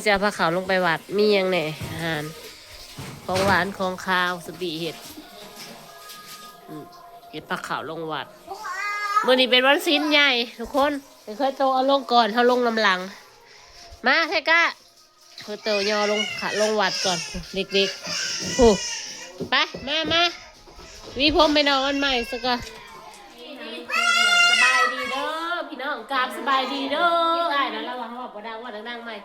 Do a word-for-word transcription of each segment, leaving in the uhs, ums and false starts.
จะเอาผ้าขาวลงไปวัด มีหยังแหน่ อาหาร ของหวานของคาว สบีเฮ็ด อืม เฮ็ดผ้าขาวลงวัด มื้อนี้เป็นวันศีลใหญ่ทุกคน เดี๋ยวค่อยโตเอาลงก่อน เฮาลงนำหลัง มา ไทกะ เพิ่นโตย่อลงขะ ลงวัดก่อน เด็กๆ ผู้ ไป มา มา หวีผมไปนอนอันใหม่ซะก่อน สบายดีเด้อพี่น้อง กราบสบายดีเด้อ อ้ายนะ ระวังว่าบ่ดัง ว่าดังๆ ใหม่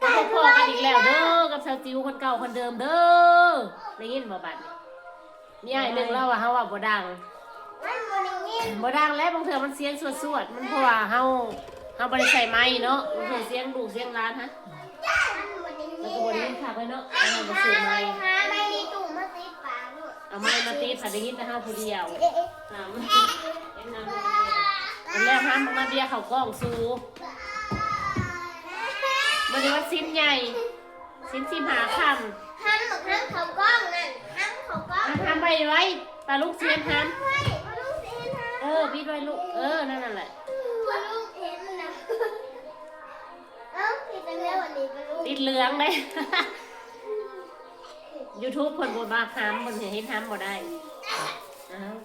พบพ้อกันอีกแล้วเด้อ กับสาวจิ๋วคนเก่าคนเดิมเด้อ ได้ยินบ่บัดนี้ มีอ้ายหนึ่งเล่าว่าเฮาเว้าบ่ดัง มันบ่ได้ยิน บ่ดังแล้ว บางเทื่อมันเสียงสวดๆ มันเพราะว่าเฮา เฮาบ่ได้ใส่ไมค์เนาะ บางเทื่อเสียงลูกเสียงหลานฮะ มันบ่ได้ยิน มันก็บ่ได้ยินคักเลยเนาะ เฮาบ่ซื้อไมค์ หาไมค์ในตู้มาติดปากลูก เอาไมค์มาติด ถ้าได้ยินแต่เฮาผู้เดียว อันแรกห้ามมาเบียร์เขากล้องสู มื้อนี้วันศีลใหญ่ ศีลสิบห้าค่ำ ห้ามบักห้ามเขากล้องนั่น ห้ามเขากล้อง อ่ะ ห้ามไปไว้ ปลาลูกเสียนห้าม ไว้ปลาลูกเสียนห้าม เออ ปิดไว้ลูก เออ นั่นน่ะแหละ ปลาลูกเห็นนะ เอ้า ผิดไปแล้ววันนี้ปลาลูก ติดเหลืองเลย YouTube เพิ่นบ่มักห้าม เพิ่นเห็นห้ามบ่ได้ อ้าว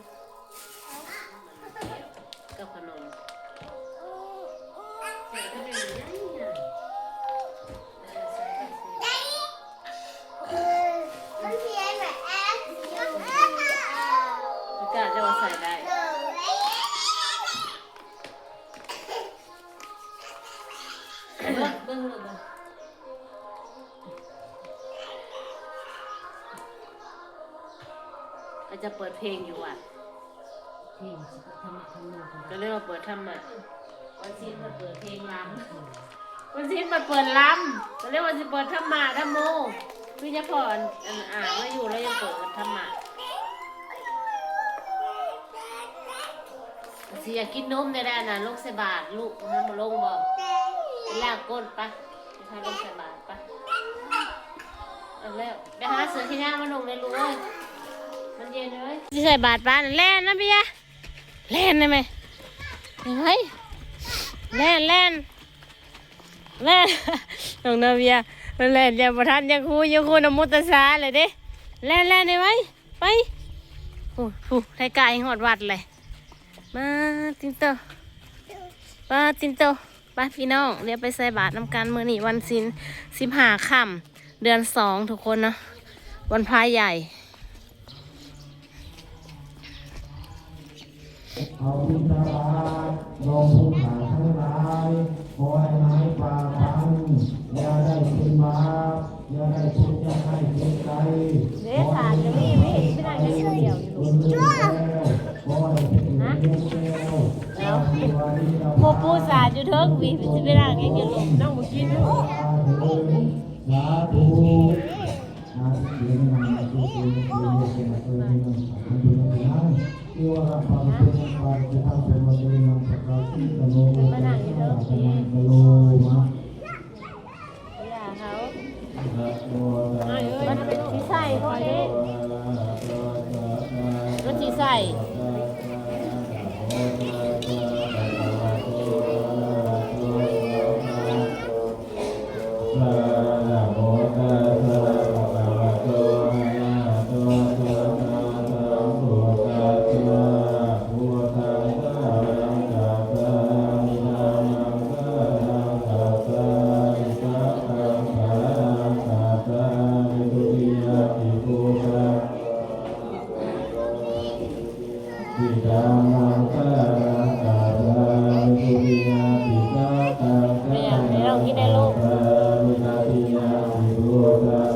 กับขนม มันเพี้ยนแบบแอป อากาศจะว่าใส่ได้ เบิ่ง เบิ่งเลยเบิ่ง ก็จะเปิดเพลงอยู่วัด เพลงธรรมะธรรมโม ก็เรียกว่าเปิดธรรมะ วันศีลมาเปิดเพลงลำ วันศีลมาเปิดลำ ก็เรียกว่าสิเปิดธรรมะธรรมโม คือเฉพาะอัน อันอ่านมาอยู่แล้วยังเปิดธรรมะ สิอยากกินนมได้ได้นะ ลงใส่บาตรลูก มันบ่ลงบ่ ไปล้างก้นไป ไปพาลงใส่บาตรไป เอาแล้ว ไปหาเสื้อแขนยาวมานุ่งเลยลูกเอ้ย มันเย็นเลย สิใส่บาตรปานแล่นนะเบียร์ แล่นได้ไหม เฮ้ย แล่น แล่น แล่น น้องนาเบียร์ มันแล่น ยังบ่ทัน ยังฮู้ ยังฮู้ นะโมตัสสะเลยเด้ แล่น แล่นได้ไหม ไป โอ้โห ไทกะยังฮอดวัดเลย มา ตินโต มา ตินโต ไปพี่น้อง เดี๋ยวไปใส่บาตรนำกัน มื้อนี้วันศีล สิบห้าค่ำ เดือนสอง ทุกคนเนาะ วันพระใหญ่ เอาบิณฑบาต รองผู้ขาทั้งหลาย ขอให้หายปากพัน อย่าได้เป็นบาป อย่าได้ทุกข์อย่าได้เจ็บใจ เด้อ สารก็มี มี มีนั่งอยู่เดียวอยู่ ขอให้เป็นเงินแก้ว เอา หมู่ปู่สาอยู่เทิง วิ สิไปนั่งยังอยู่หลบ น้องบ่กิน สาธุ มานั่งอยู่เทิงสิ อย่าเขา มันสิใส่พอเด้ มันสิใส่ นะโมตัสสะภะคะวะโต อะระหะโต สัมมาสัมพุทธัสสะ พุทธังสะระณังคัจฉามิ ธัมมังสะระณังคัจฉามิ สังฆังสะระณังคัจฉามิ ทุติยมปิพุทธัง ธัมมังสะระณังคัจฉามิ ทุติยมปิสังฆังสะระณังคัจฉามิ ตติยมปิพุทธัง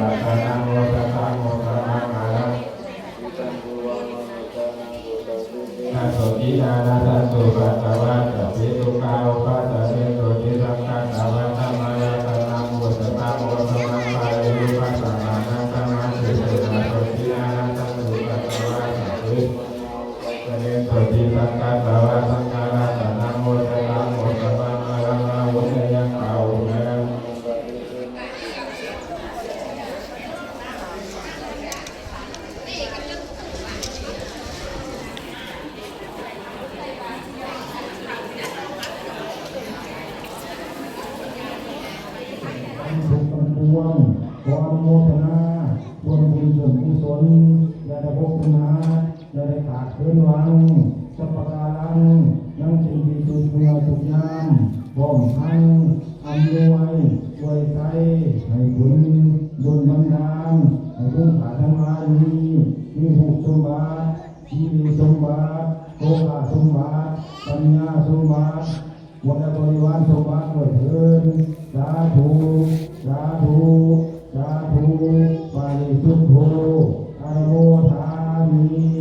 รัตนังโมตตังโมตมังคลัง Sotthi anantantu katvā sabbe dukkhā vūpasamentu, te saṅkhattha vata mārā, taṇhaṅ vū saṅkhattha vata mārā, pāpetha vata mārā, sotthi anantantu katvā sabbe dukkhā vūpasamentu, te saṅkhattha vata mārā, taṇhaṅ vū saṅkhattha vata mārā, pāpetha vata mārā, sotthi anantantu katvā sabbe ทั้งปวงขออนุโมทนาส่วนบุญส่วนกุศล อย่าได้พบปัญหา อย่าได้ขาดเขินหวัง สัพพะการัง ยังสิ่งที่สุดเมื่อสุดยาม พร้อมทั้งอำนวยอวยชัยให้ผลดลบันดาล ให้ผู้ขาทั้งหลายนี้มีรูปสมบัติ ชีวิตสมบัติ โภคสมบัติ ปัญญาสมบัติ หมดและบริวารสมบัติด้วยเถิด สาธุ สาธุ สาธุ ปาริสุทโธ อนุโมทามิ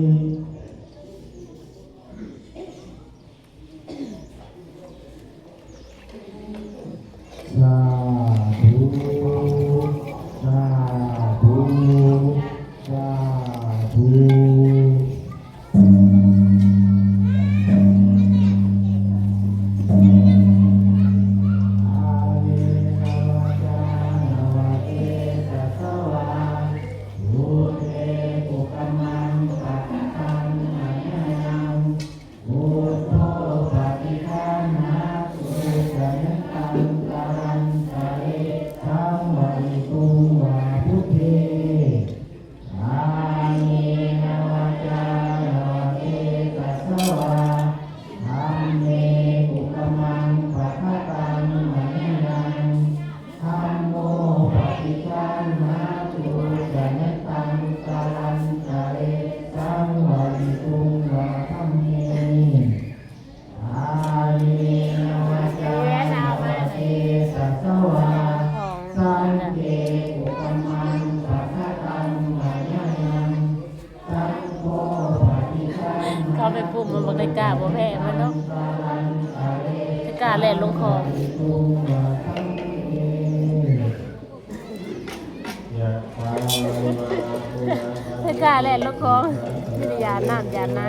สาธุ สาธุ สาธุ เขาไปปลูกมันบ่ได้กล้าบ่แพ้มันเนาะ แต่กล้าแล่นลงคลอง แต่กล้าแล่นลงคลอง มีแต่หยาดน้ำหยาดใน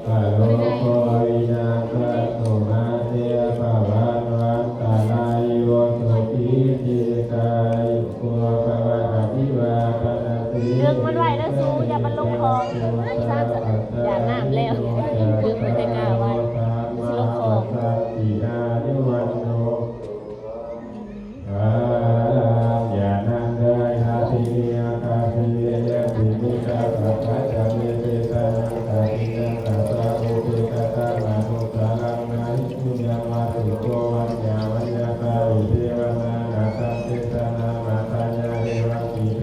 ปะโลโกวินาศโสมาเสปะวันวันตะรายุสุขีทีกายุโกภะวะอภิวาทะนะสี ดึงมันไว้เด้อสู อย่ามันลงคลอง สร้างสรรค์อย่าน้ำแล้ว ดึงมันแต่กล้าไว้ มันสิลงคลอง สันติอายุวันโน อารัง อย่านั่งเลย อาทิเนยกาทิเนยติมิตาสัพพะจามิเตสะนัง สัพพิยัง สัพพะอุเปกขะตามานุสารัง นาหิปุญญัง วาสุโก วัญญา วัญญาตา อุเทวนา นาคันเตสะนา มาทายา เอวัง กิเต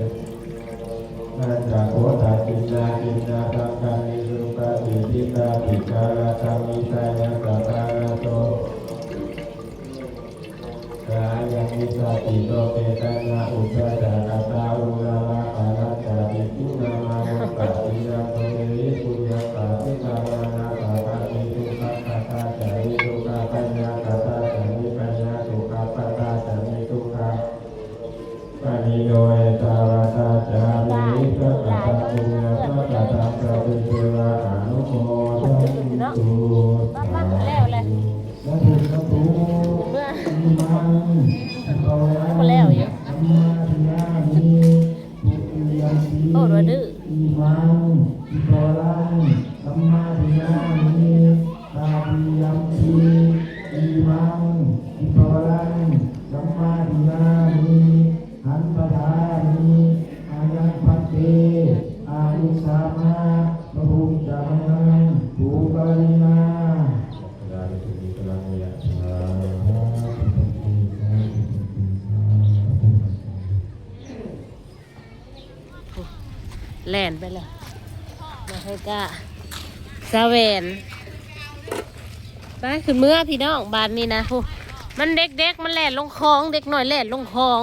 นา จักโข ทักขิณา กิณณา สังคามิ สุปฏิทิตา ติกาลา คามิทายา สัพพะนาโส กายัง นิสสาติโต เปตานา อุจจาระกะตา อุระวะกะรัตตา ภิกขุนามา มุตตะ ติยัง โส เทวิ ปุญญัง ปาติกามานา สาคามิ สุขัปปะทา จาริ สุขะพยา กะตา จาริ พยา สุขัปปะทา จาริ สุขะ ปะนิโย เอตาวะตา จาริ สัพพะทา ปุญญา สัพพะทา สัพเพ เทวา อนุโมทันตุ มาๆ แล้วแหละ สาธุ สาธุ เมื่อ อิมัง อิปะวะ ก็แล้วอยู่ สัมมาทิยามิ ทุติยัมปิ โอ้ เราดื้อ อิมัง อิปะวะ สัมมาทิยามิ ตาติยัมปิ อิมัง อิปะวะ สัมมาทิยามิ หันปะทามิ อายัง ภันเต อายุสามะ พะพุงจะมะยัง ปูกะลินา สาธุ สาธุ สาธุ สาธุ แล่นไปเลย มาเฮกะ สะแหวน ไป ขึ้นเมือพี่น้อง บาดนี้นะ ผู้ มันเด็กๆ มันแล่นลงคลอง เด็กน้อยแล่นลงคลอง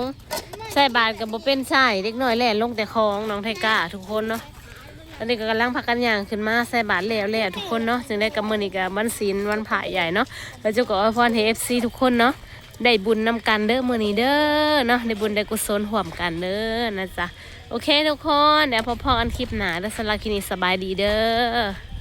ใส่บาตรก็บ่เป็นใส่ เด็กน้อยแล่นลงแต่คลอง น้องไทก้าทุกคนเนาะ ตอนนี้ก็กำลังพากันย่างขึ้นมาใส่บาตรแล้วๆ ทุกคนเนาะ จั่งใด๋ก็มื้อนี้ก็วันศีลวันพระใหญ่เนาะ แล้วเจ้าก็อวยพรให้ เอฟซี ทุกคนเนาะ ได้บุญนำกันเด้อมื้อนี้เด้อเนาะ ได้บุญได้กุศลร่วมกันเด้อนะจ๊ะ โอเคทุกคน เดี๋ยวพบกันคลิปหน้าเด้อ สำหรับคลิปนี้สบายดีเด้อ